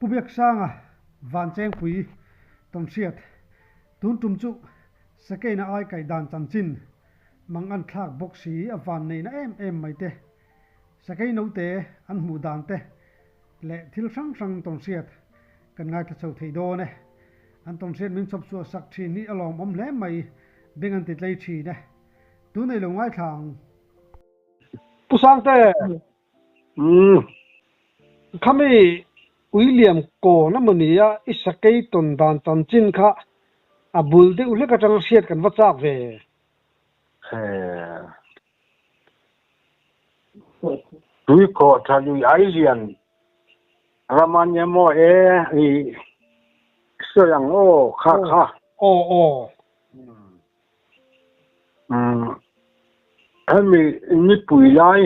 Pu Biaksanga Vanchengpui tawnhriat tun tum chu Sakeina ai kai dan chanchin mang an thlak bawk si a van neihna em em mai te, Sakei note an hmuh dan te leh thil hrang hrang tawnhriat kan ngaithla chho thei dawn e. An tawnhriat min chhawp chhuah sak thin hi a lawmawm hle mai, beng an ti tlei thin e. Tunei lo ngaithla ang. Pu Sangte! Umm. Khami William kawn a maw nia i sakei tawn dan chanchin kha a bul deuh hlek atang hriat kan va chak ve. He. Tuikhawh tha lui ai lian ram a nia maw e i sawi ang aw kha kha. Aw aw. Hemi nipui lai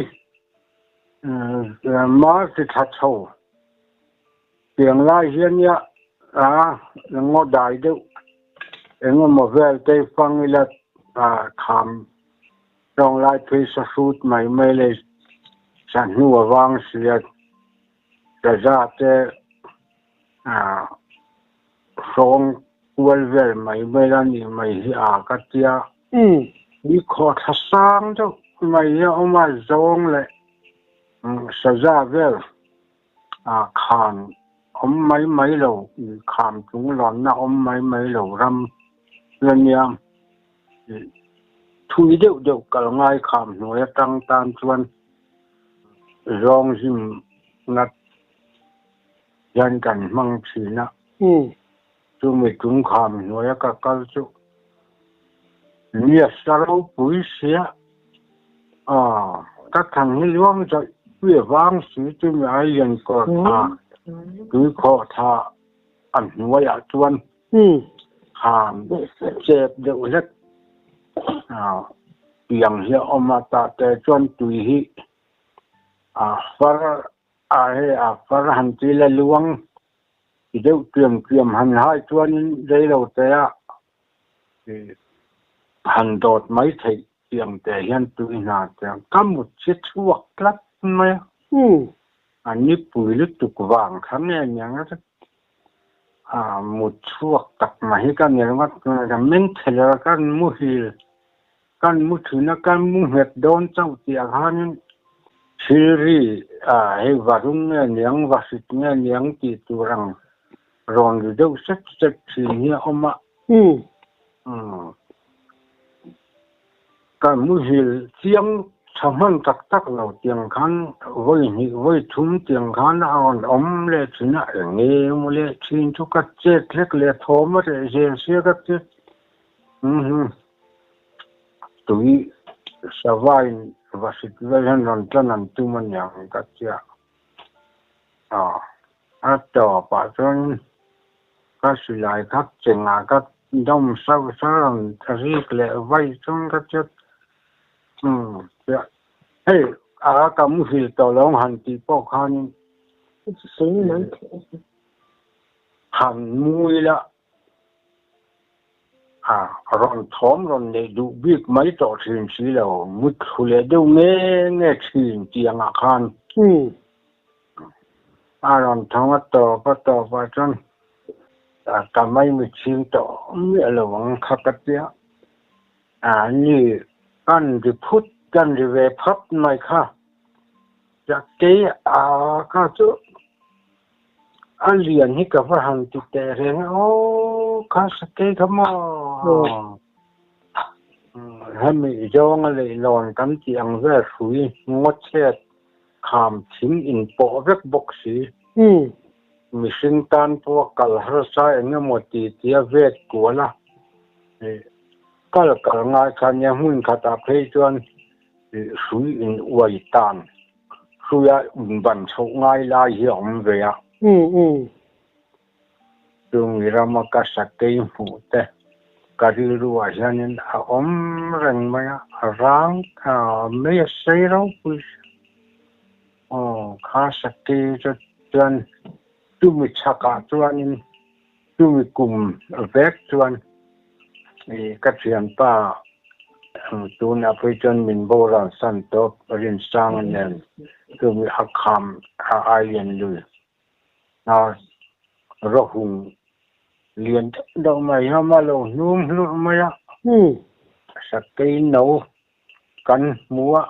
March thla chho tiang lai hian nia a ngaw dai deuh eng emaw vel te fang ila kham tawng lai phei sa hrut mai mai leh sa hnu avang sia saza te Hrawng kual vel mai mai la nih mai hi a ka tia. Ni khaw thla sang deuh mai hi a awm a, zawng leh saza vel khan awm mai mai lo, kham chung lawnna awm mai mai lo ram la nia. Thui deuh deuh kal ngai kham hnuai atang tan chuan zawng zim ngat hian kan hmang thin a. Chumi tum kham hnuaia ka kal chu Niasa ropui sia a ka thang hi luang zawih pui vang si chumi ai lian kawr tha tui khawh tha a hnuaiah chuan kham chep deuh hlek piang hi a awm a tah te chuan tui hi a far A he a far han ti la luang ti deuh tiam tiam han hai chuanin rei lo te a han dawt mai theih tiang te hian tui hna te ka mut chi chhuak tlat mai a. A nipui lutuk vang kha nge niang a a mut chhuak tak mai hi ka ni ringawt ka meng thei lo kan muhil Kan mu thin a, kan mu nghet dawn chauh tih ah khanin thil ri hei va rum nge niang, va hrit nge niang tih tur ang rawn ri deuh sek sek thin hi a awm a. Kan muhil chiang tha hman tak tak lo tiang khan vawi hnih vawi thum tiang khan a rawn awm leh thin a, eng nge maw leh thin chu ka chet hlek leh thawm a reh zel sia ka ti. Tui savain va hrit vel hian rawn tlan an tum a niang ka tia. Aw, a tawpah chuan ka silai kha chengah ka dawm sauh sauh rawn rik leh vaih chuan ka tia. Umm, hei a ka muhil tawh lo ang han tih pawh khanin han mu ila. A rawn thawm rawn neih duh bik mai tawh thin si lo, mutthlu leh deuh nge nge thin tih angah khan a rawn thawng a tawp a tawp ah chuan ka mai mitchhing tawh miah lo ang kha ka tia, a ni kan ri phut kan ri ve phawt mai kha, kei a kha chu. A lian hi ka va han ti teh reng a, aw kha sakei kha maw hemi zawnga leihlawn kan tih ang vel hrui ngaw chhet kham thing inpawh vek bawk si. Mihring tan pawh kal harsa eng emaw ti tia vet kual a, kal kal ngai kha nia hmun khatah phei chuan hrui in uai tan. Hruia ban chhoh ngai lai hi a awm ve a. Chumi rama ka sakei hmuh te ka rilruah hianin a awm reng mai a, a rang mai a sei ropui si. Aw, kha sakei chu chuan chumi chhakah chuanin Chumi kum vek chuan ka thianpa tunah phei chuan min boral san tawp Rinsanga nen chumi a kham a Ailen lui. Rawhung lian deuh deuh mai hi a lo hnum hlurh mai a. Sakei no kan hmu a.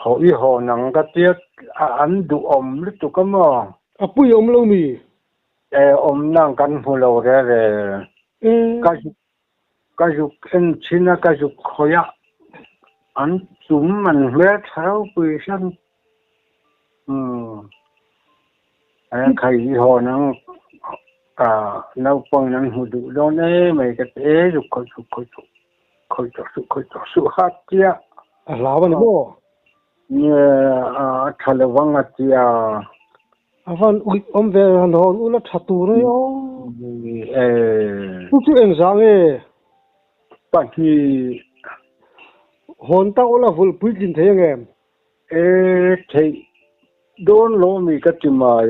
Haw i haw nang ka tia an duhawm lutuk a maw? A pui awm lo mi? E awm nang kan hmu lo re re. Ka ka zuk en thin a, ka zuk khawih a, an chum an hmel tha ropui hran. Umm khai hi haw nang naupang an hmu duh dawn em mai ka ti e, zuk khawih suh khawih suh khawih tawh suh khawih tawh suh ha tia. A hlau a ni maw? Nge a tha lo vang a tia. A van uih awm ve han hawn ula tha tur e aw. E. Chu chu engzah nge? Pahnih. Hawn tak ula vulh puitlin thei ang em? E theih dawn lo mi ka ti mai,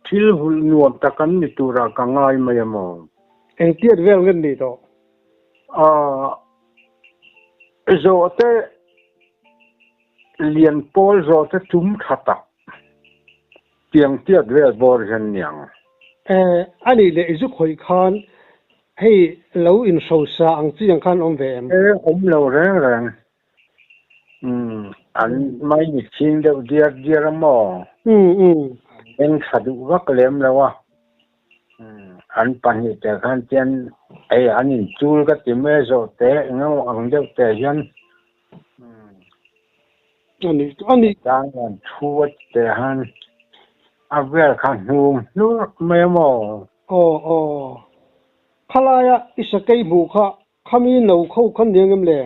thil vulh nuam tak an ni turah ka ngai mai a maw? Engtiat vel nge ni tawh? A zawhte lian pawl zawhte tum tha tak. Tiang tiat vel bawr hian niang. Eh, a nih leh i zu khawih khan hei lo inhrosa ang chi ang khan awm ve em? Eh, awm lo reng reng. Umm, an mai ni chhing deuh diar diar a maw? Umm, umm. Eng tha duh vak lem lo a. Umm, an pahnih te khan chian hei an inchul ka ti mai zawh te eng emaw ang deuh te hian Ani ani. Tang an thu a ti han a vel kha hnum hlur mai a maw? Aw aw. Khalaia i sakei hmuh kha khami no kho khan nia ngem le?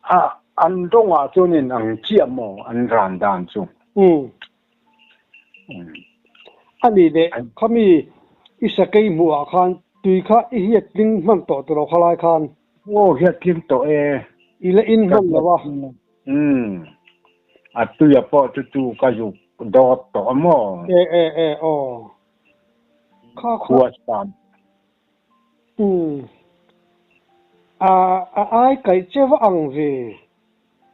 A an dawngah chuan in ang chiah maw an ran dan chu? Umm. Ani le khami i sakei hmuh ah khan tui kha i hiat tling hman tawh tawh lo khalai khan? Aw hiat tling tawh e. I la in hman lo a. Umm. A tuia pawh chu chu ka zuk dawt tawh a maw? E e e aw. Kha kha. Khua san. Umm. A a ai kaih che va ang ve.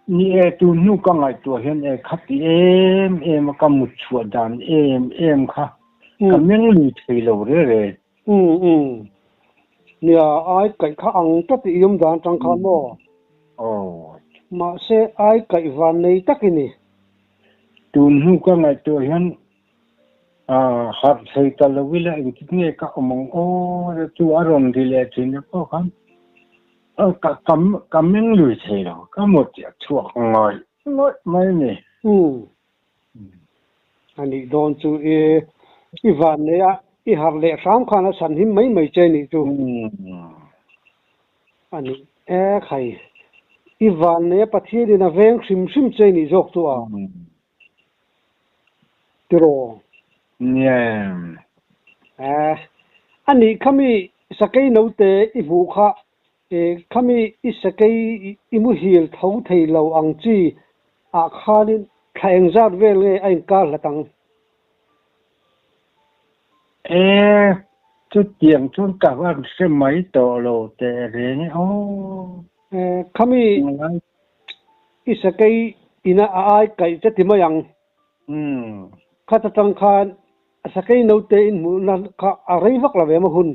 Ni e, tun hnu ka ngaihtuah hian e khati em em a ka mut chhuah dan em em kha ka meng lui thei lo re re. Umm umm. Nia, ai kaih kha ang tlat i awm dan tang khan maw? Aw. Mahse ai kaih van nei tak i ni. Tun hnu ka ngaihtuah hian harh thei ta lo ila engtin nge ka awm ang aw chu a rawn ri leh thin a pawh khan ka ka meng lui thei lo, ka mut chhuak ngawih ngawih mai a ni. Umm. A nih dawn chu i i van nei a, i harh leh hram khan a chhan him mai mai che nih chu. A nih e khai, i van nei a Pathian in a veng hrim hrim che nih zawk chu a. Tiraw? Nia. E, a nih kha mi sakei naute i hmuh kha Khami i sakei i muhil tho thei lo ang chi ah khanin thla engzat vel nge a inkar hlat ang? E, chutiang chuan ka van hre mai tawh lo teh reng e aw. E, khami i sakei ina a ai kaih che ti mai ang. Khat atang khan a sakei naute in hmuhna kha a rei vak lo em a hun.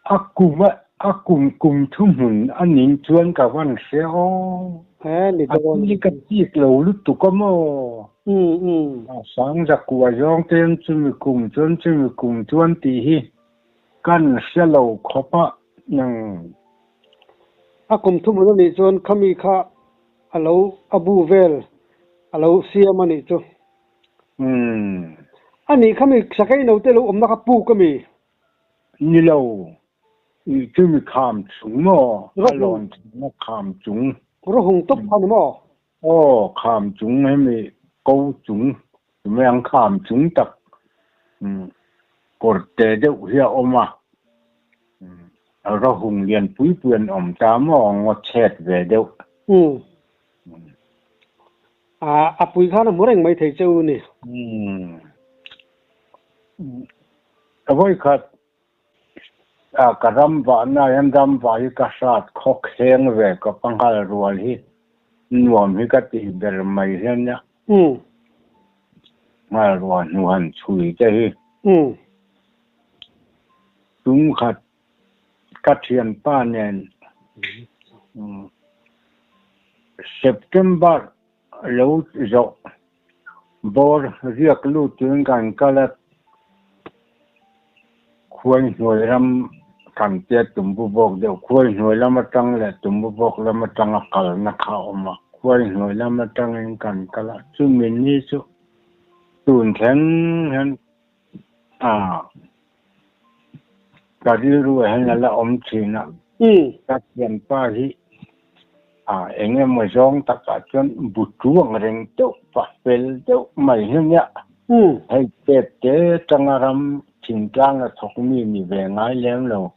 A kum a a kum kum thuhmun a ning chuan ka van hre aw. He ni A dawn. ti ka chik lo lutuk a maw? Um um. A sang zakua zawng te an chumi kum chuan chumi kum chuan tih hi kan hre lo khawp a nang. A kum thuhmun a nih chuan khami kha a lo a bu vel a lo siam a nih chu. Um. A nih khami sakei naute lo awmna kha puk a mi? Ni lo, i chumi kham chung maw? A lawn chungna kham chung. Rawhung tawp kha ni maw? Aw, kham chung hemi ko chung, tumai ang kham chung tak kawr te deuh hi a awm a, rawhung lian pui pui an awm ta maw, ngaw chhet ve deuh. Umm. A pui khan a hmu reng mai thei che u ni. Umm. Ka vawikhat a ka ram vahna hian ram vah hi ka hrat khawk heng ve ka panghal rual hi nuam hi ka tih ber mai hian nia. Nghal rual hnu han chhui te hi. Tum khat ka thianpa nen September lo zawh bawr riak lutin kan kal a, khuai hnuai ram kan tia tumbu bawk deuh, khuai hnuai lam atang leh tumbu bawk lam atanga kalna kha a awm a, khuai hnuai lam atangin kan kal a, chumi ni chu tun thleng hian A, ka rilru ah hian a la awm thin a, ka thianpa hi a eng emaw zawng takah chuan bu tuang reng deuh pa fel deuh mai hi nia. Hei pek te tanga ram thingtlang a thawk mi ni ve ngai lem lo,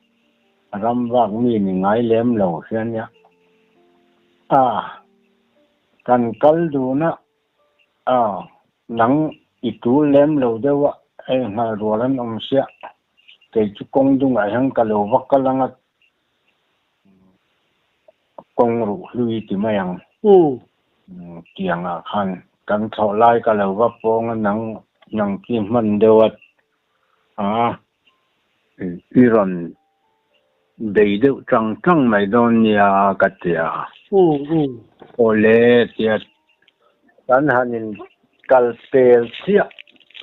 ram vak mi ni ngai lem lo hian nia. A, kan kal dun a, A, nang i tul lem lo deuh a, hei nghal rual an awm sia, kei chu kawng dungah hian ka lo va kal anga kawng ruh hlui ti mai ang. Tiangah khan kan thlawh lai ka lo va pawng a, nang nang ki hman deuh a, a i rawn bei deuh tang tang mai dawn nia ka ti a. Awle tia kan han in kal pel chiah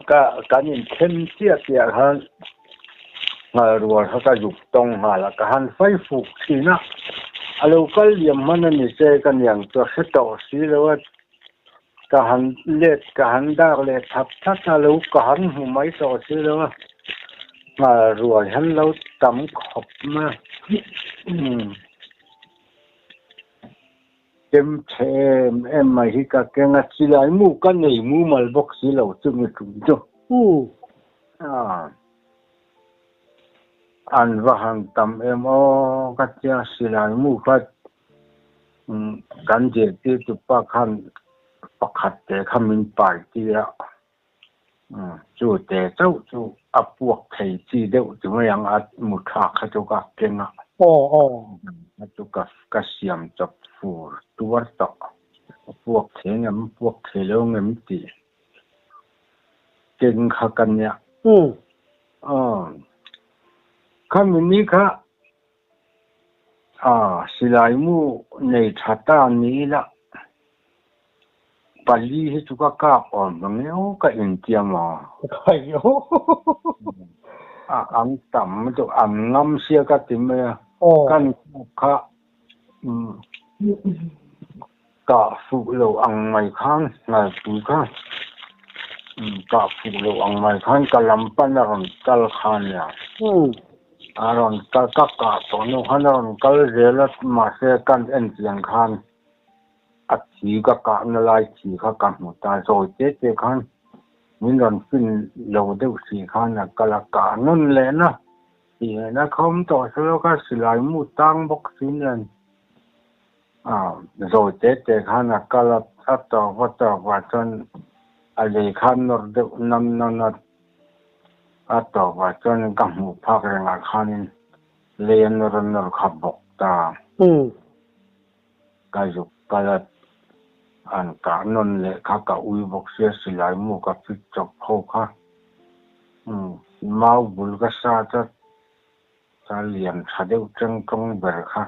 ka kan in then chiah tih ah khan nghal rual kha ka zuk tawng nghal a ka han fai fuk thin a, a lo kal liam hman a ni che ka niang chu a hre tawh si lo a. Ka han let ka han dak leh that that a lo ka han hmu mai tawh si lo a, nghal rual hian lo tam khawp mai a. Chem tha em em mai hi ka keng a, chilai mu ka nei mumal bawk si lo chumi tum chu. An va han tam em aw ka tia silai mu kha Kan zirtirtu pa khan pakhat te kha min pai tir a, chu te chauh chu a puak thei chi deuh ti mai ang a mu tha kha chu ka keng a. A chu ka ka siam chawp fur tuar tawh, a puak thei ngem puak thei lo ngem tih keng kha ka nia. Khami ni kha A, silai mu nei tha ta ni ila, pali hi chu ka kap awm ang eo ka intiam a. A, an tam chu an ngam sia ka ti mai a, kan kap kha kah fuh lo ang mai khan ngalpui kha kah fuh lo ang mai khan ka lam pan a rawn kal kha nia. A rawn kal ka kah tawh hnu khan a rawn kal zel a mahse kan en chiang khan a thi ka kahna lai thi kha ka hmu ta zawi te te khan min rawn fin lo deuh si khan a kal a kah nawn leh na tih ngaihna kha awm tawh se lo kha silai mu tang bawk si nen. Zawi te te khan a kal a, a tawk a tawk ah chuan a lei khan nawr deuh nam nawn a, a tawk ah chuan ka hmuh phak reng ah khanin lei a nawr a nawr kha bawk ta. Ka zuk kal a, an kah nawn leh kha ka ui bawk sia silai mu ka fit chawp ho kha. Mau bul ka sat a, ka lian tha deuh teng tawng ber kha.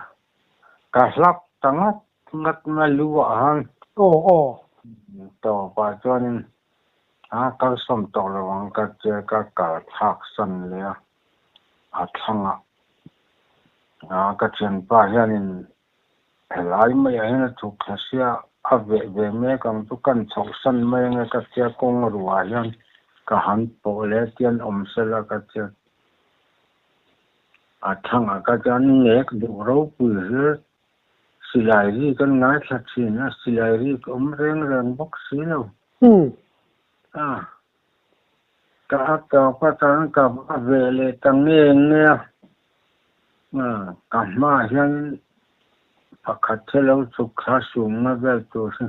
Ka hlap ta ngat ngat mai lu ah han. Aw aw. Tawp ah chuanin a kalsawm tawh lo ang ka che ka kal thlak san leh a, a thlang ah a ka thianpa hianin helai mai ah hian a thuk thla sia a veh ve mek ang chu kan chhoh san mai ange ka tia kawng ruah hian ka han pawh leh tian awm sela ka tia. A thangah ka chuan nek duh ropui hlir silai ri kan ngaithla thin a, silai ri ka awm reng reng bawk si lo. A, ka a tawp atang ka va ve leh ta nge nge a, ka hmaah hian pakhat hi lo chhuk thla sum nga vel tur hi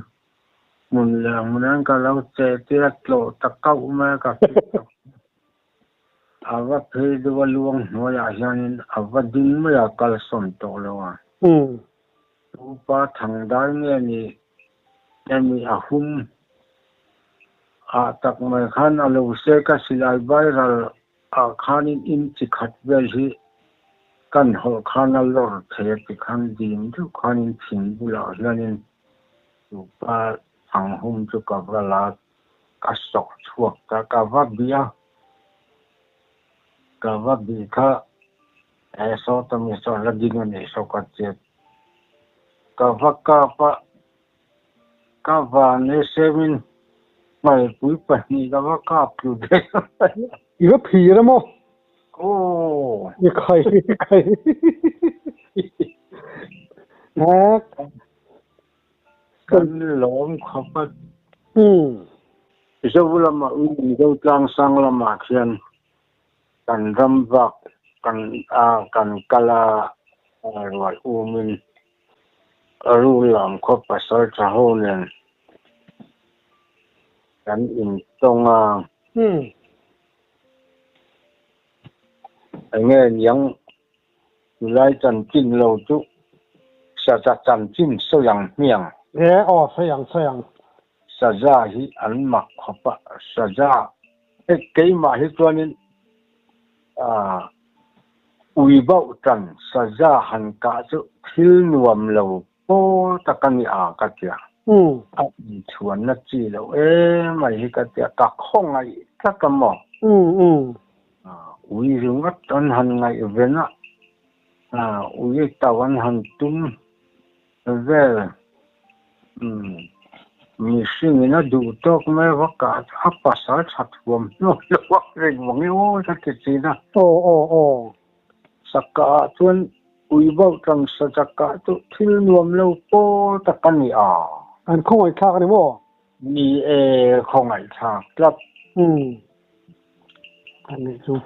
hmun leh hmunah hian ka lo che tir a, tlawh ta kauh mai a ka fit tawp. A va phei deuh a luang hnuaiah hianin a va ding mai a, kal sawn tawh lo a. Upa Thangdai nge ni emi a hum Ah tak mai khan a lo se ka silai viral ah khanin in chi khat vel hi kan hawlh khan a lawr thei a ti khan dim deuh khanin thing bulah hianin tupa ang hum chu ka va la ka sawk chhuak ta ka va bih a ka va bih kha he sawta mi saw la ding a nih saw ka chet ka va kap a Ka van e semin hmalpui pahnih ka va kap tlu daih mai. I va phir a maw? Aw. I khai i khai. Hek. Kan lawm khawp a. Zo lamah Mizo tlangsang lamah khian kan ram vak kan kan kal a rual umin Rul lam khaw pasal tha ho nen kan intawng a. Enge niang chulai chanchin lo chu saza chanchin sawi ang hmiang. E aw sawi ang sawi ang. Saza hi an mak khawp a, saza hei keimah hi chuanin ah Ui bauh tan saza han kah chu thil nuam lo pawl tak a ni a ka tia. A inchhuanna chi loh em ai hi ka tia, ka khawngaih tlat a maw? Ui ringawt an han ngaihven a, ui tau an han tum vel. Mihringin a duh tawk mai va kah chu a pasal tha thuam hnuai lo a ring vang i aw ka ti thin a. Aw aw aw. Saka ah chuan ui bauh tang saza kah chu thil nuam lo pawl tak a ni a. An khawngaihthlak a ni maw? Ni e, khawngaihthlak tlat. Umm. A nih chu.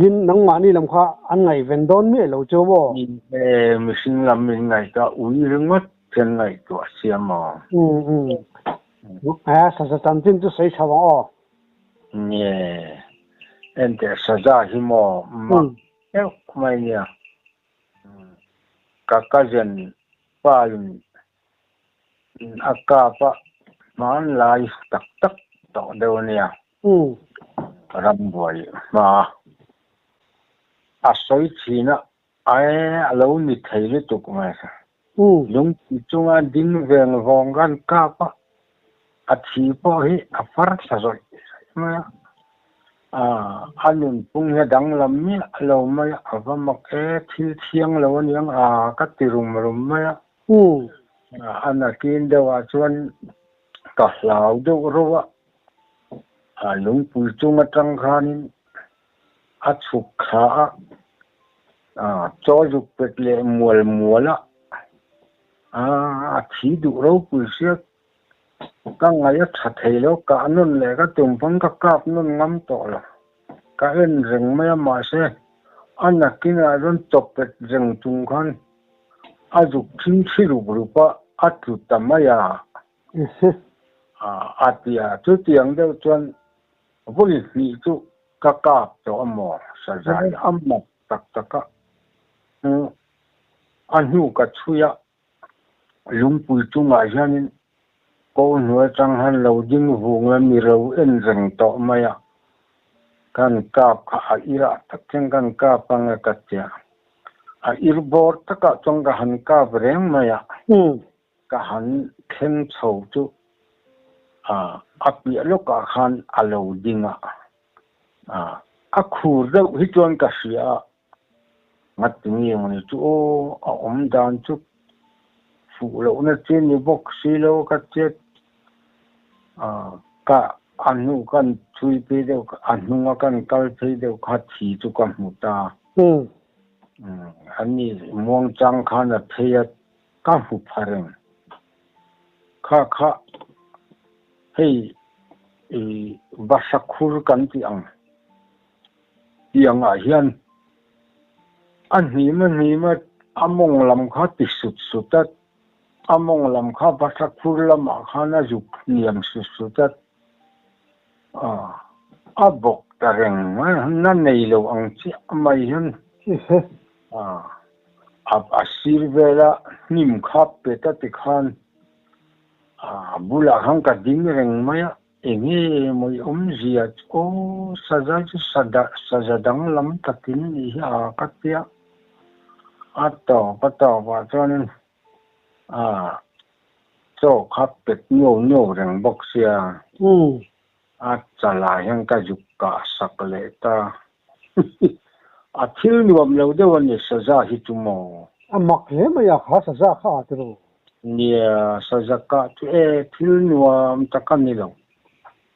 Din nangmahni lam kha an ngaihven dawn miah lo chu maw? Ni e, mihring lam min ngaihtuah ui ringawt hian ngaihtuah sia maw? Umm umm. A saza chanchin chu sawi chho ang aw. Ni e, enteh saza hi maw mak deuh mai nia. Ka cousin pa in A kap a hmanlai tak tak tawh deuh a nia. Rambuai hma a sawi thin a, ae a lo ni thei lutuk mai. Lungpui chunga ding veng vawng kan kap a, a thi pawh hi a far thla zawih zawih mai a. A nunphung hi a danglam miah lo mai a, a va mak e, thil thiang lo aniang a ka ti rum rum mai a. A nakin deuhah chuan ka hlau deuh reuh a, a lungpui chung atang khanin a chhuk thla a, chaw zuk pet leh mual mual a, a thi duh ropui sia ka ngaih a tha thei lo, kah nawn leh ka tum pawn ka kap nawn ngam tawh lo, ka en reng mai a mahse a nakinah chuan chaw pet reng chung khan A zuk thin thi rup rup a, a tlu ta mai a. A ti a, chutiang deuh chuan vawi hnih chu ka kap tawh a maw? Sazai a mak tak tak a. A hnu ka chhui a, lungpui chungah hianin ko hnuai atang hian lo ding vung la mi ro en reng tawh mai a. Kan kap kha a irah tak hian kan kap ang e ka tia. A ir bawr takah chuan ka han kap reng mai a, ka han thleng chho chu a piah lawkah khan a lo ding a, a khur deuh hi chuan ka hria a, ngati nge mawni chu aw a awm dan chu fuh lohna che ni bawk si lo ka chet ka a hnu kan chhui phei deuh a hnunga kan kal phei deuh kha thi chu ka hmu ta. An ni muangchang khan a phei a ka hmu pha reng. Kha kha hei i bahra khur kan tih ang tiangah hian a hnim a hnim a a mawng lam kha ti sut sut a A mawng lam kha Bahra khur lamah khan a zuk hniam sut sut a, a bawk ta reng mai a, na nei lo ang chiah mai hian a sir vela hnim kha pet a ti khan a bulah khan ka ding reng mai a. Enge maw i awmzia chu aw, saza chu saza danglam takin nih hi a ka tia. A tawp a tawpah chuanin chaw kha pet nuau nuau reng bawk sia. A chalah hian ka zuk kah sak leh ta. A thil nuam lo deuh a ni saza hi chu maw? A mak hle mai a, kha saza kha a ti ro. Nia, saza kah chu e, thil nuam tak a ni lo.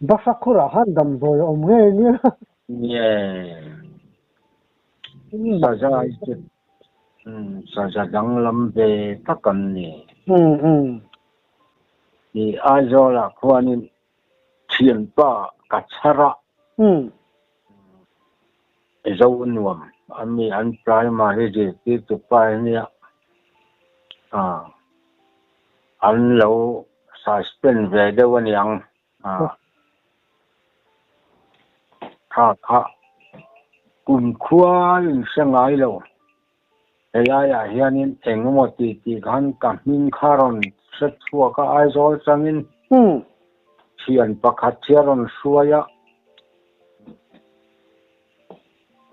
Basa khurah khan damdawi a awm ngei nia. Nia, saza hi chu saza danglam ve tak an ni. Ni Aizawlah khuanin Thianpa ka chhar a. Zo nuam a mi an primary zirtirtu pa hi nia an lo suspend ve deuh a niang kha kha kumkhua in hre ngai lo. Helaiah hianin engemaw ti tih khan ka hming kha rawn hre chhuak a, Aizawl changin thian pakhat hi a rawn hruai a,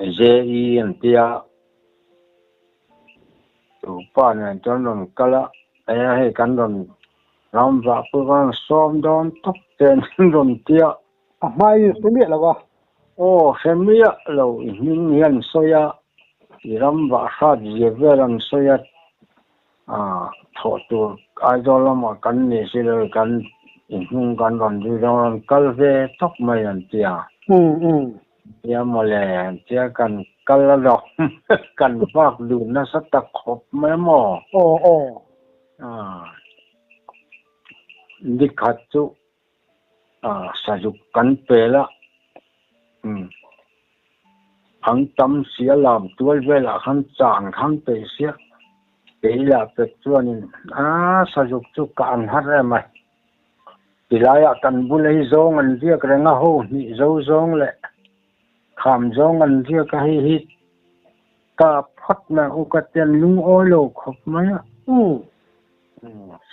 JE an ti a, chu pa nen chuan rawn kal a, eng hei kan rawn ram vah pawh ka rawn sawm dawn tawp che an rawn ti a. A hmai in hre miah lo a. Aw, hre miah lo, i hming hi an sawi a, i ram vah hrat zia vel an sawi a, ah, thawh tur Aizawl lamah kan ni si lo i kan i hnung kan rawn zui dawn rawn kal ve tawp mai an ti a. Tia mawle, an tia kan kal a lo, kan vak dun nasa ta khawp mai maw? Aw, aw. Ah, nikhat chu Sazuk kan pel a, an tam sia lam tual velah khan chang khan peih sia, keilah pek chuanin a sazuk chu ka an har em a, tilaiah kan bula hi zawng an riak reng a, ho hnih zo zawng leh kham zawng an riak a, hei hi ka phawt mai ang u ka ti a, an lungawi lo khawp mai a,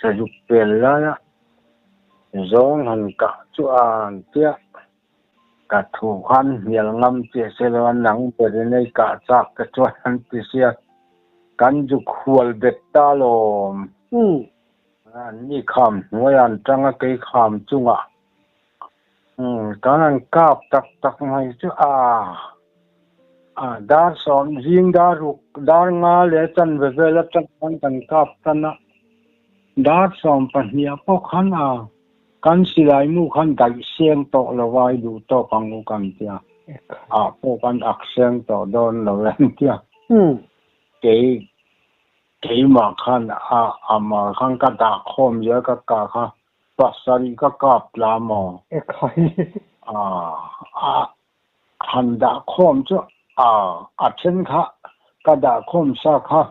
sazuk pel laia Zawng han kah chu a an tia, ka thu khan hnial ngam chiah se lo a, nang berin ei kah chak te chuan an ti sia, kan zu khual bet ta lawm. An ni kham hnuaiah an tang a, kei kham chungah kan han kap tak tak mai chu a, a dar sawm zing dar ruk dar nga leh chanve vel atang khan kan kap tan a. Dar 12 pawh khan a kan silai mu khan daih seng tawh lo a, i duh tawk ang u kan tia, ah pawh kan ak seng tawh dawn lo e an tia. Kei keimah khan a amah khan ka dah khawm zel ka kah kha pasarih ka kap tla maw? A han dah khawm chu a a then kha ka dah khawm sa kha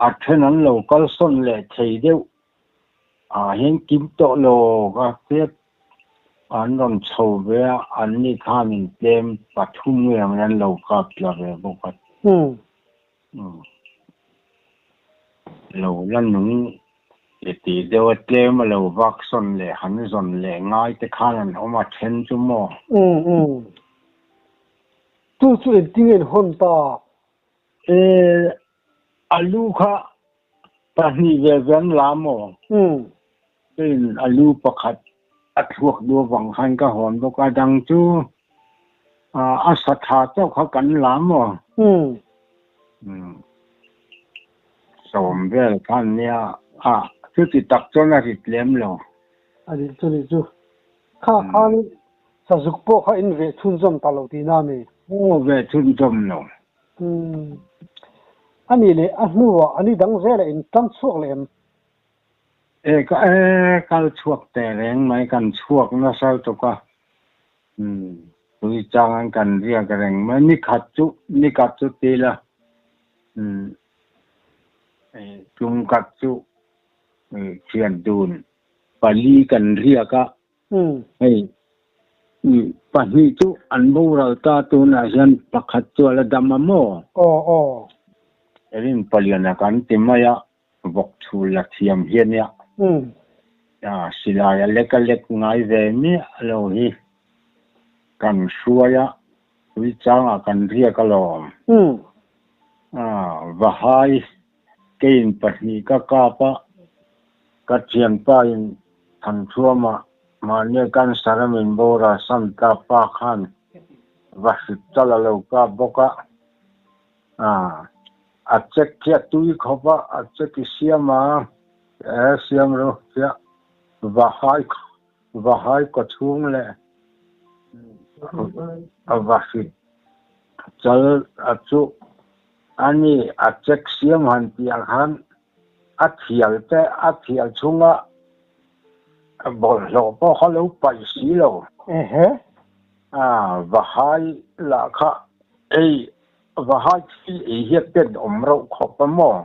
a then an lo kal sawn leh thei deuh ah hian kim tawh lo ka hriat an rawn chho ve a an ni khan in tlem pathum nge ang an lo kap tla ve bawk a Lo la nung ti ti deuh a tlem a lo vak sawn leh han zawn leh ngai te khan an awm a then chu maw? Umm. Chu chu engtin nge in hawn ta? E, a lu kha pahnih ve ve an la maw? Umm. Keiin a lu pakhat a thluak duh avang khan ka hawn bawk a, dang chu a sa tha chauh kha kan la maw? Umm. Sawm vel khan nia a, chuti tak chuan a rit lem lo. A rit chu nih chu. Kha khan sazuk pawh kha in veh chhunzawm ta lo tihna a ni. Aw, veh chhunzawm lo. Umm. A nih leh a hnuah a ni dang zelah in tan chhuak leh em? E ka e kal chhuak teh reng mai kan chhuak nasa lutuk a umm tui chang an kan riak reng mai ni khat chu ni khat chu ti ila umm tum khat chu thian dun pali kan riak a hei pahnih chu an boral ta tunah hian pakhat chu a la dam a maw? Aw aw. Rin paliana kan ti mai a. Vawk chhul la thiam hi a nia. Silai a lek a lek ngai ve miah lo hi kan hruai a, tui changah kan riak alawm. Vahai keiin pahnih ka kap a, ka thianpa in Thanthuama mahnia cancer a min bawra san ta pa khan va hrit chal a lo kap bawk a. A check khi a tui khawp a, a check i siam a, e siam ro chiah Vahai Vahai kaw chhung leh va hrit chal a chu a ni a check siam han tih ah khan a thial te a thial chhunga bawlhhlawh pawh kha lo paih si lo. Vahai lah kha ei Vahai thil ei hian ten awm rauh khawp a maw?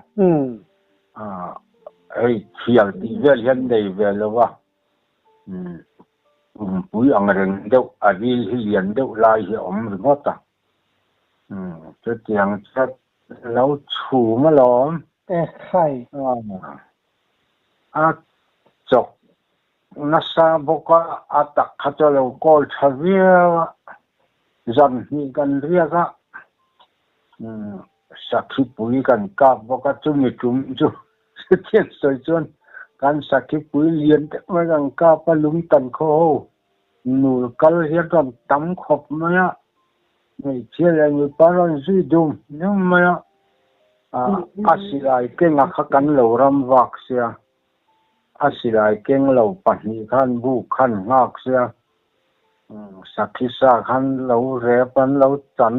Hei thial tih vel hian nei ve lo a, pumpui ang reng deuh a ril hi lian deuh lai hi a awm ringawt a. Chutiang chuan lo chhum alawm. Ekhai. A chawk nasa bawk a, a tak kha chu a lo kawl tha viau a. Zan hnih kan riak a, sakhipui kan kap bawk a, chumi tum chu chutiang sawi chuan kan sakhipui lian deuh mai kan kap a, lung tan khaw ho nul kal hian rawn tam khawp mai a, hmeichhia leh mipa rawn zui dum dum mai a, a silai kenga kha kan lo ram vak sia, a silai keng lo pahnih khan buk khan nghak sia. Sakhi sa khan lo rep an lo chan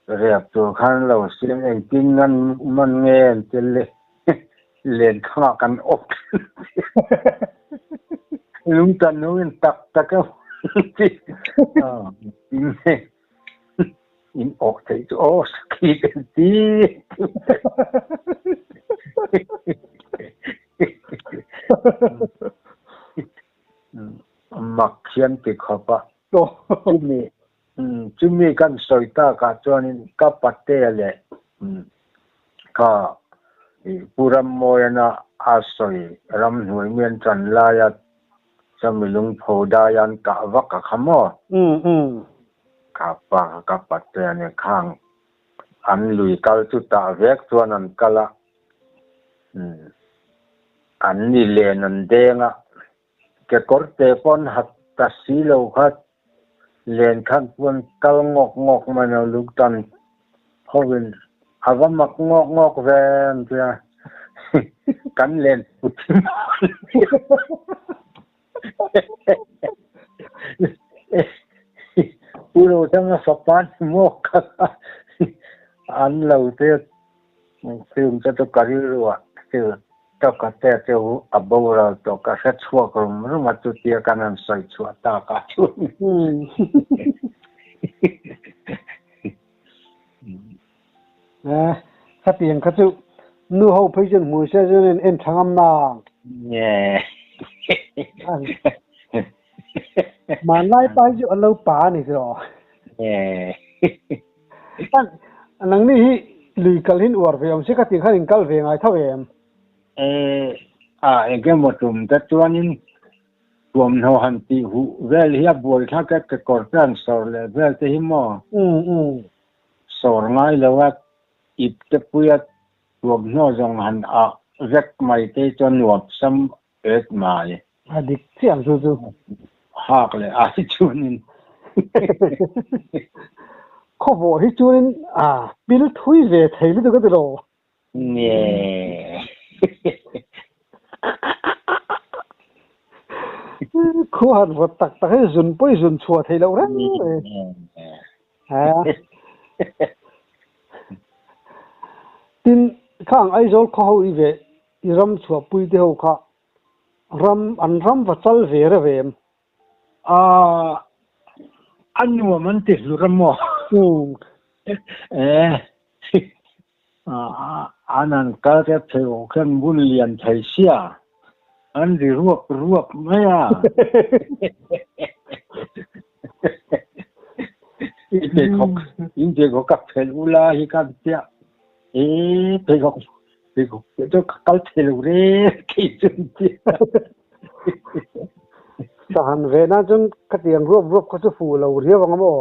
rep tur khan lo siam engtin ngan man nge an ti le len khangah kan awk lung tan nu in tak tak a ti in in awk thei chu aw sakhi kan ti. Mak hian ti khawp a. Chumi chumi kan sawi takah chuanin ka patea leh kha Pu Rammawiana a sawi ramhnuai mi an ṭan laia chami lungpho daia an kah vak a kha maw? Kha pa kha ka patea nen khang an lui kal chu tah vek chuan an kal a. An ni len an deng a, kekawr te pawh an hat ta si lo kha len khan chuan kal ngawk ngawk mai lo lung tan hovin a va mak ngawk ngawk ve an tia kan len put hi Pu Rothanga fapa ni maw kha an lo te Film te chu ka rilru ah thil tawka te chu a boral tawh ka hre chhuak rum rum a chutia kan han sawi chhuah tak ah chuan. Eh, khatiang kha chu nu ho phei chuan hmui se chuan en en tha ngam nang. Nge. Hmanlai pa hi chu an lo pa a ni tiraw. Nge. Nangni hi lui kal hin uar ve awm se ka tih khan in kal ve ngai tho em? E, a engemaw tum te chuanin tuamhnaw han tih huh vel hi a buai thlak e, kekawr te han sawr leh vel te hi maw? Sawr ngai lo a, ip te puia tuamhnaw zawng han ah vek mai te hi chuan nuam sam et mai. A dik chiah ang chu chu. Hak leh ai chuanin. Khawvawh hi chuanin a pil thui ve thei lutuk a ti lo. Nge. Khu han vawt tak tak hi zun pawi zun chhuah theih loh reng reng. Tin, khang Aizawl khaw ho i ve i ram chhuahpui te ho kha ram an ram va chal ve reuh em? Aaa a nuam an ti hlur a maw? Eh an han kal rep thei awk khian bul lian thei sia an ri ruap ruap mai a. I pheikhawk in pheikhawk ka phelh ula hi ka tia e pheikhawk. Chu ka kal thei lo re kei chu an ti. Sahan ve nan chuan khatiang ruap ruap kha chu fuh lo riau ang a maw?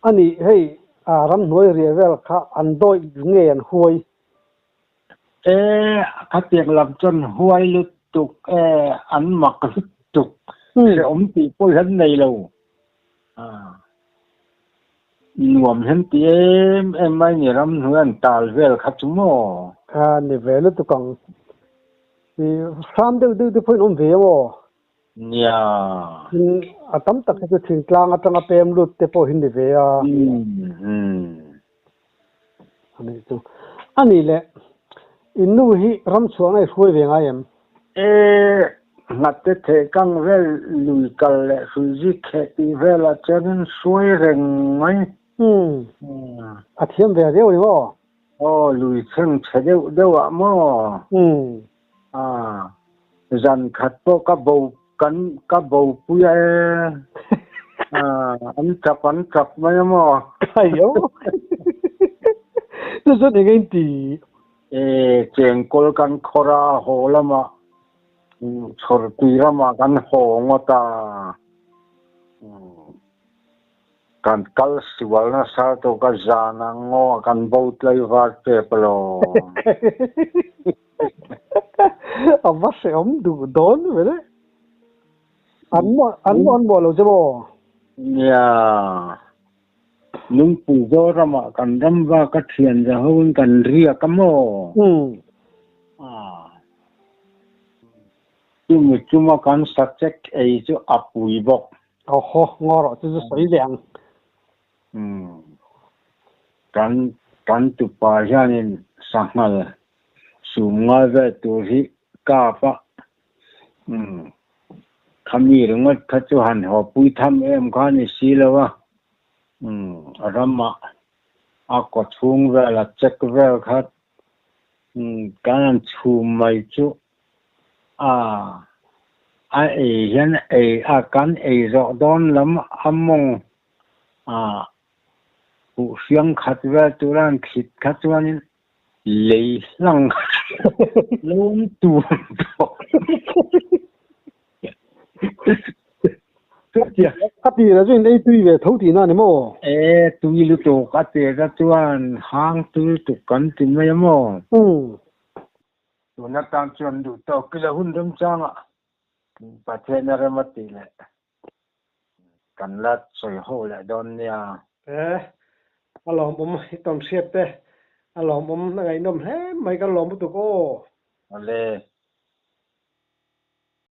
A nih hei ramhnuai riah vel kha an dawih nge an huai? E, khatiang lam chuan huai lutuk e, an mak lutuk, hrehawm tih pawh hian nei lo. Nuam hian ti em em mai ni ramhnuai an tal vel kha chu maw? A ni ve lutuk ang. I hram deuh deuh te pawhin awm ve a maw? Nia. Tin, a tam tak hi chu thingtlang atanga pem lut te pawh hi ni ve a. A nih chu. A nih leh, in nu hi ram chhuahna i hruai ve ngai em? E, nghatte theh kang vel lui kal leh hrui zik kheh tih velah chuan in hruai reng mai. Umm. A thiam ve riau a ni maw? Aw, lui chheng chhe deuh deuh ah maw? Umm. A, zan khat pawh ka bo kan ka bopui a e. A, an tap an tap mai a maw? Khaio. Chu chuan eng in ti? E, chengkawl kan khawr a, haw lamah chhawrtui ramah kan haw ngawt a. Kan kal sual nasa tawk a zan ah ngaw ah kan bo tlaivar tep alawm. A va hrehawm duh dawn ve le. An maw an maw an maw lo che maw? Nia. Lungpui Zoram ah kan ram vak a thian za ho in kan riak a maw? Ah. Chumi chuma kan sachek ei chu a pui bawk. Awhaw, ngaw rawh chu chu sawi leh ang. Umm. Kan kan tupa hianin sanghal sum ngai vel tur hi kap a. Umm. Khami ringawt kha chu han haw pui tham em kha ni si lo a. Umm. Ramah a kaw chhung vel a check vel kha umm kan han chhum mai chu A, a ei hian ei a kan ei zawh dawn lam a mawng a huh hriang khat vel tura an thlit kha chuanin lei hlang lo awm tur tawh. A tirah chuan in ei tui ve tho tihna a ni maw? E, tui lutuk a tirah chuan hang tui lutuk kan ti mai a maw? Tun atan chuan duh tawk ila hun remchangah Pathian a rem a tih leh kan la sawi ho leh dawn nia. E, a lawmawm i tawn hriat te, a lawmawm a ngaihnawm hle mai kan lawm lutuk aw. Awle.